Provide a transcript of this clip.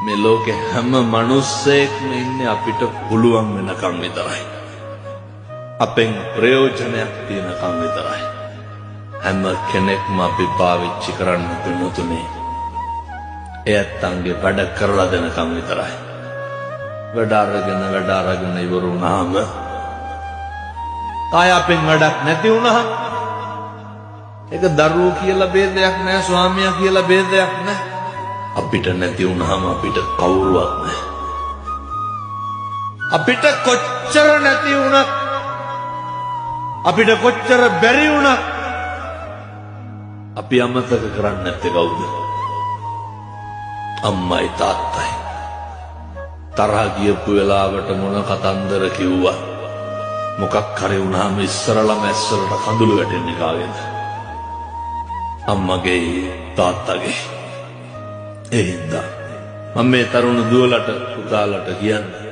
මේ ලෝකේ හැම මිනිස්සෙක්ම ඉන්නේ අපිට පුළුවන් වෙනකම් විතරයි. අපෙන් ප්‍රයෝජනයක් තියෙනකම් විතරයි. හැම කෙනෙක්ම අපි පාවිච්චි කරන්න පින්නතුනේ ඒ ඇත්තන්ගේ වැඩ කරලා දෙනකම් විතරයි. වැඩ අරගෙන වැඩ අරගෙන ඉවර වුණාම ආය අපෙන් වැඩක් නැති වුණාම ඒක දරුවෝ කියලා භේදයක් නෑ, ස්වාමියා කියලා භේදයක් නෑ. අපිට නැති වුණාම අපිට කවුරුවත් නෑ. අපිට කොච්චර නැති වුණත්, අපිට කොච්චර බැරි වුණත් අපි අමතක කරන්නේ නැත්තේ කවුද? අම්මයි තාත්තයි. තරහ ගියපු වෙලාවට මොන කතන්දර කිව්වා, මොකක් හරි වුණාම ඉස්සරළම ඇස්සරට කඳුළු වැටෙන්නේ කාගේද? අම්මගේ තාත්තගේ. ඒ හින්දා මම මේ තරුණ දුවලට පුතාලට කියන්නේ